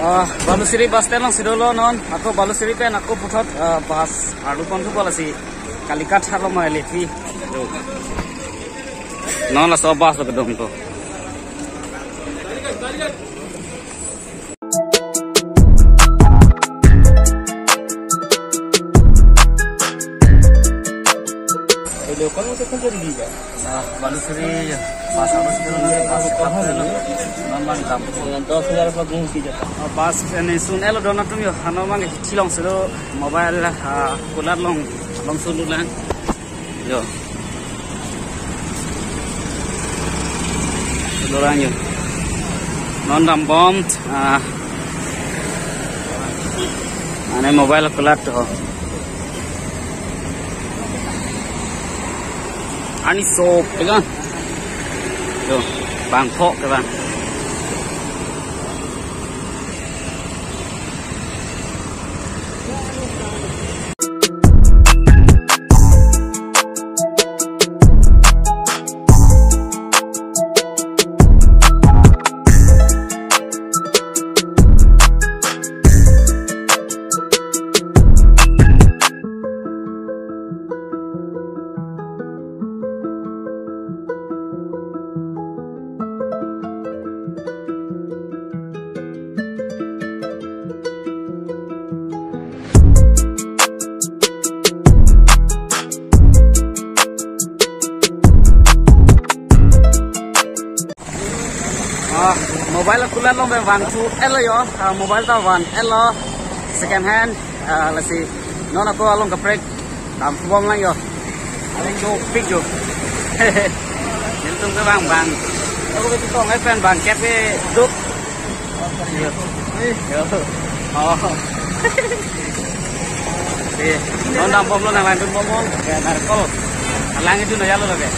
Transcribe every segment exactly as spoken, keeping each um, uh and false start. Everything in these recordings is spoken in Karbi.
Ah, Balusiri bus stand alongsi dolo non, ako Balusiri pen ako puthot, ah, bus arlu pon thupo lasi Calicut along ma late vi. Non laso bus lo kedam to. Video call में कितना जरूरी है? Ah, Balusiri, bus arlu si dolo, bus stop lo. Memang dam. दस हजार रुपया घूम के जाता। Ah, bus, eh, ne sun elo dona tum yo, hano mang chilongsi lo, mobile, ah, kulat long, long sun lang. Yo. Dorang yo. Non dambom, ah. Mane mobile kulat to. Arni sopik an. Yo, bang pho ke bang. Ah, mobile kulat long pen vangthu elo yo. Ah, mobile ta van elo. Second hand. Ah, lasi non ako along kaprek dam phu bom lang yo. Aling dopik yo. Nelitum ke bang bang. Ako ke tong pen bang kep ke duk. Yo. Yo. Oh. Eh, non dambom lo, nanglang dun bomnon. Ya, narkol. Alang itu na jalo lagi.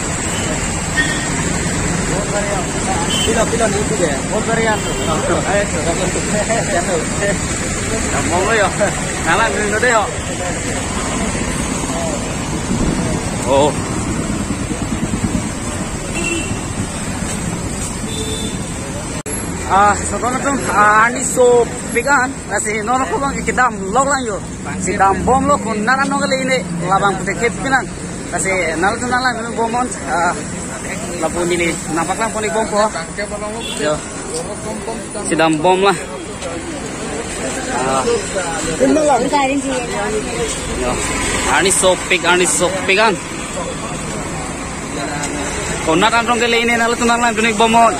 Pilo, pilo ni itu deh. Ayo, itu. Dambom lo yo. Nanglang dun deh yo. Oh. Ah, so non atum, ah, arni sopik an, lasi non ako bang kedam lok lang yo. Si dambom lo, konat an nong kali ne, labang pute kep pinan. Lasi nanglitum nanglang bomnon, ah, lapu neli nangpaklang pon-ik bompo. Yo. Si dambom la. Ah. Yo. Arni sopik, arni sopik an. Konat an nong kali ne, nanglitum nanglang dun-ik bomnon.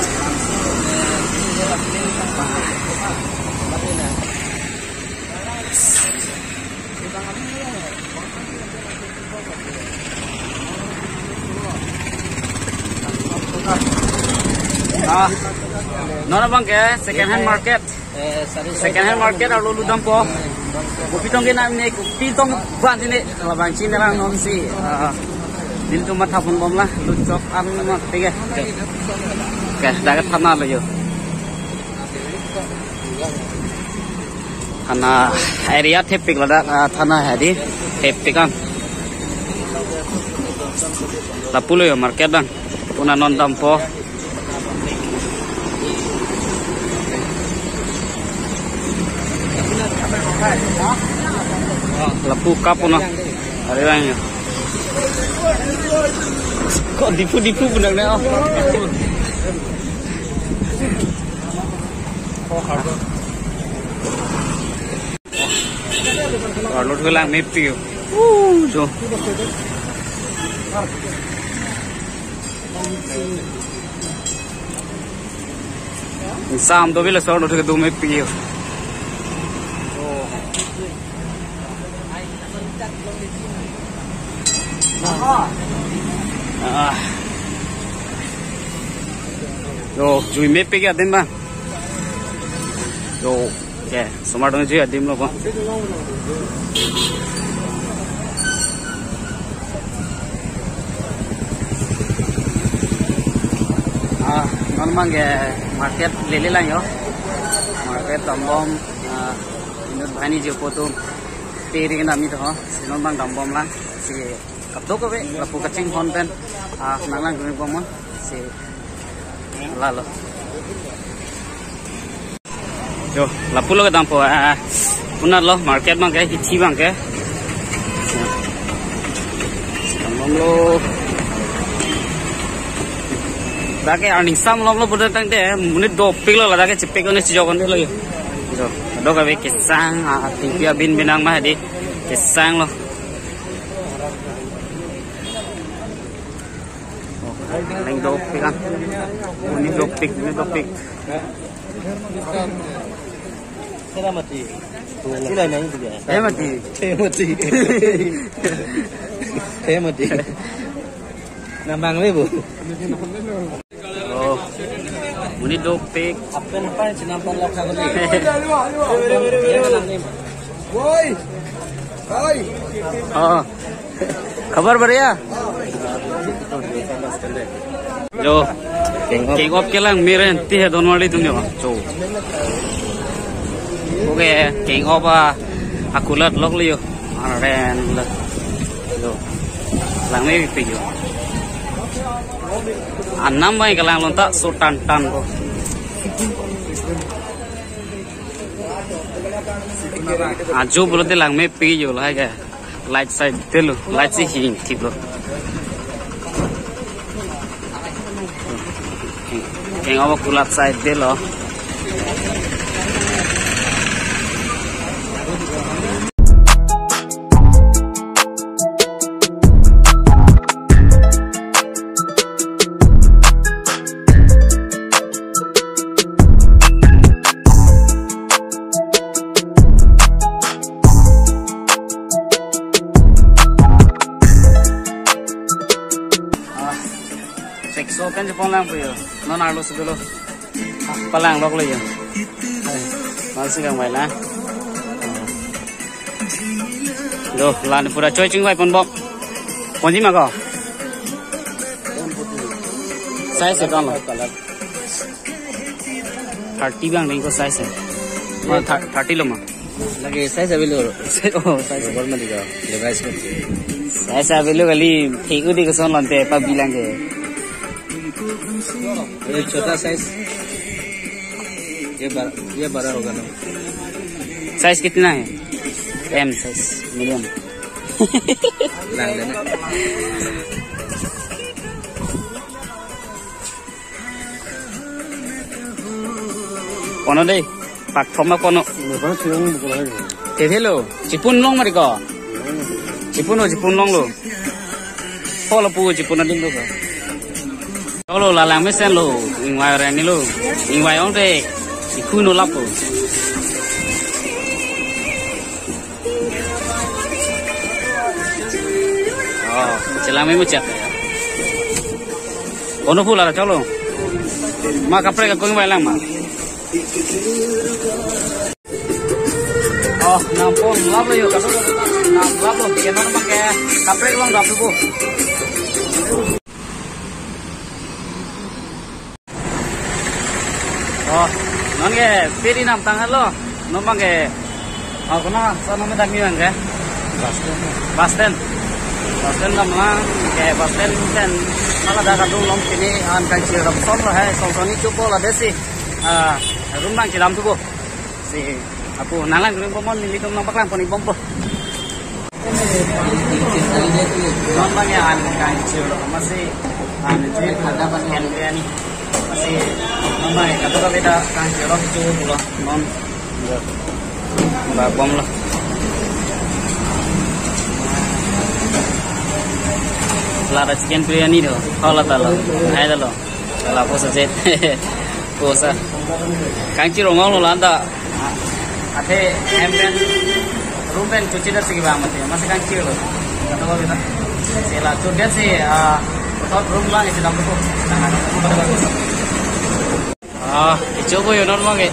Ah, non abang ke second hand market. Second hand market arlo lutdampo. Kopi tong ke nam ne, kopi tong van sini. Labang chin lang non si. Ah, nelitum matha pon bom la, lut chok an ma, thik he. Oke, dak thana lo yo. Thana area thepik ladak, ah, thana hadi thepik an. Lapu lo yo market an. Puna non dampo. Lapu kap puna. Ari lang yo. Kok Diphu, Diphu benar nih, oh. Arlo thu lang mepik yo. Uh, jo. Sam do bila sor do thu mepik yo. Ah. Yo, jui mepik ya din ba. Yo, oke, osomar dong jui adim lo ko. Ah, non abang ke market lele lang yo. Market dambom, ah, inut banghini jo poto. Piri ke nami to ho, si non abang dambom lang, si kadokave, lapu kachinghon pen, ah, nanglang dun-ik bomnon, si lalo. Jo, lapulo kedampo, ah, punatlo market abangke, hithi abangke. Tamlomlo. Dak ke arni samlomlo putangte, monit dopiklo, ladak ke chepek-un-e chejok-un-elo. Jo, dak kave kesang, ah, tingpi abin binang mah di, kesanglo. Oh, neng dopik kan. Monit dopik, monit dopik. Sila mati. Sila na itu dia. Eh, mati. Eh, mati. Eh, mati. Nambang le, Bu. Oh. Monit dopik. Apa nampak sih nampak lok sakali? Woi. Woi. Oh. Khabar बढ़िया? Jo. King of. King of kelang meren ti he don wali tum jo. Jo. Okay, king of a, akulat lok liyo. Aren la. Jo. Langmepik jo. Anam bai kelang lonta so tan tan ko. Ajo pulote langmepik jo lahai ke. Light side delo, light si hing thiplo. King of a kulat side delo. Ah, sexo pen chepon lang po jo. Non arlo si dolo. Palang lok lo jo. Ai, non si kangvai lang. Jo, la-an pura choi chingvai pon bom. Ponji ma ko? Size si kong lo? Thirty abang ding ko size si. Oh, thir-, thirty lo ma? Lagi size available. Oh, size. Normal mati ko. Levi's ko. Size available kali, thik udi koson lonte pabilang ke. ये छोटा साइज, ये बड़ा, ये बड़ा होगा ना? Size कितना है? M size, medium. Lang dena. Pono dei, pak thom ma pono. Lepas siang buka lagi. Tethelo, chipun long mari ko. Chipun o, chipun longlo. Polo pu chipun ading lo ko. Cholo, la langmesenlo, ingvai reng ni lo. Ingvai ong te, ikhu no lapo. Oh, chelangme muchak. Ono pu la cholo. Ma kaprek akung vailang ma. Oh, nampon lap lo jo, kaprek nampon lap lo. Ke non abangke kaprek along dap lo. Oh, non ke peri namtang helo. Non abangke, oh, kona, so non dak ni abangke? Bus stand. Bus stand. Bus stand namlang ke, bus stand pen. Hala dak kadung long pini an kan chirap son lo hai, son son ni chupo la desi. Ah, room abang chilam thupo. Si, apo nanglang ring bomon nelitum nangpaklang pon-ik bompo. Non abangke an kangchir lo, masi an je khada ban biryani. Masi non abangke kadokave ta kangchir lo, chu pulo non. Ba bomlo. La ta chicken biryani do, hala ta lo, hai ta lo. Lapuson je. Puson. Kangchir ong-onglo la-an ta. Athe hem pen, room pen chuchi ta si kevang mati. Masi kangchir lo. Kadokave ta. Si la chudet si, ah, thot room lang isi dam ko. Ah, icho ko yo non abangke.